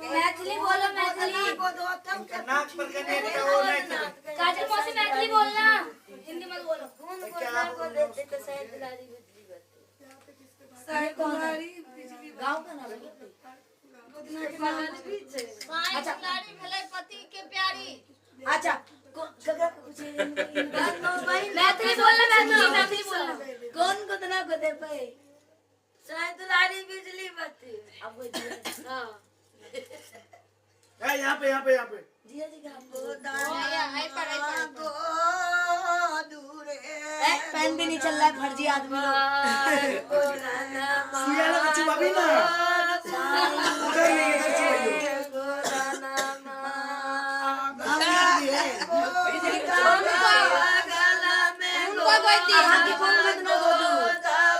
मैथिली बोलो, मैथिली। नाक पर कने एकटा ओ नहि छै। काजल मौसी, मैथिली बोलना, हिंदी मत बोलो। क्या गाँव का नाम है? अच्छा, भेलै पति के प्यारी। अच्छा, ककरा पूछे? मैथिली बोलना, मैथिली, मैथिली बोलना। कौन गोदना गोदेबै? साईं दुलारी बिजली बत्ती। अब कोई जिया। हाँ। ए, यहाँ पे, यहाँ पे, यहाँ पे। जिया जी का। ए, पेन भी नहीं चल रहा है, फर्जी आदमी लोग। सुइया लगा चुबाबी ना। उधर नहीं, इधर चुबाइयो। नाम याद नहीं है। अहाँ के कोन गोदना गोदू?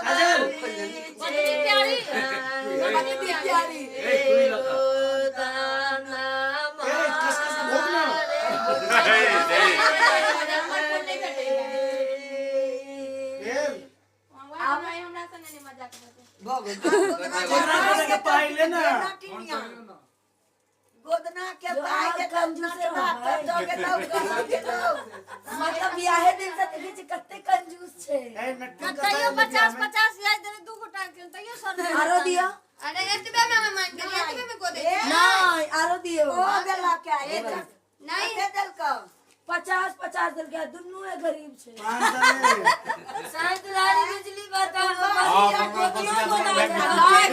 काजल। पति प्यारी। पति प्यारी। ए, खस खस के भोग ना। भेल। गोदना गोदा के पाइ ले ना। गोदना के जो पाइ अहाँ के कंजूस नचबा हो भाई। कतौ गेलौ, कतौ गेलौ। मतलब बियाहे दिन से देखै छी कते कंजूस छै। ए, नट्टी कतऽ तैयो एलै 50 बियाहमे? 50 याद देले, 2 गोटा के तैयो सर। आरो दियो। अरे, एतबे में हम मान गेलियै, एतबे में गोदे। नहीं, आरो दियो। ओ देलक के नहीं। कते देलकौ? 50 50 देलकै, दुनू ए गरीब छै। 500 ले। साईं दुलारी बिजली बत्ती। नहि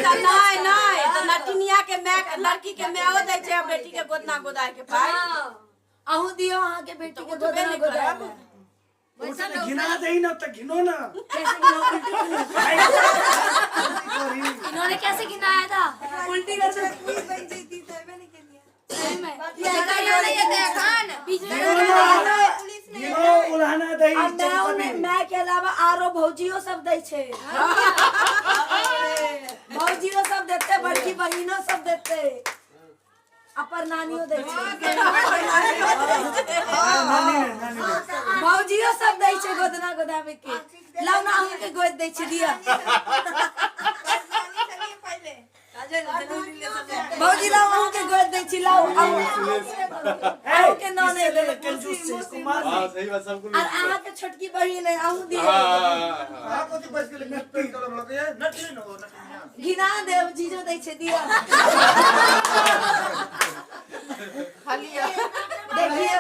तऽ नहि, नहि तऽ नटिनिया के माय, लड़की के मायो दै छै बेटी के गोदना गोदाय के पाइ। अहूँ दियो अहाँ के बेटी के उठबे गोदना नहि गोदाय। करब। उठे तऽ घिना दही ना, तऽ घिनो ना। कैसे गिनाओ? उल्टी गिनाओ। इन्होंने कैसे गिनाया था? उल्टी कर दो। सही में। घिनो ना, घिनो उल्हाना दही। आ मैं ने मैं के अलावा आरो भौजियो सब दै छै। भौजियो सब देते, बड़की बहिनो सब देते, अपर नानियो दै छै। नानी ने, नानी ने। भौजियो सब दै छै गोदना गोदामे के। लाउ ना, अहूँ के गोद दै छी, दिया भौजी, लाउ, अहूँ के गोद दै छी, लाउ अहूँ। अहूँ के नौ नहीं देलक। कंजूस छै, इसको मार। हाँ, सही बात, सबको। और अहाँ के छोटकी बहिन है, अहूँ दियौ। हाँ। घिना देव, जीजो दै छै, दिया। देखियो,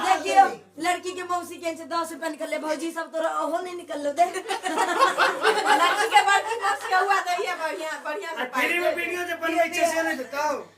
देखियो, लड़की के मौसी के छै 10 रुपया निकलले, भौजी सब तोरा ओहो नहीं निकललो, देख। लड़की के बड़की मौसी हुआ दैया बढ़िया बढ़िया आ से पाइ। फ्री में वीडियो जे बनबै छै से नहि देतौ।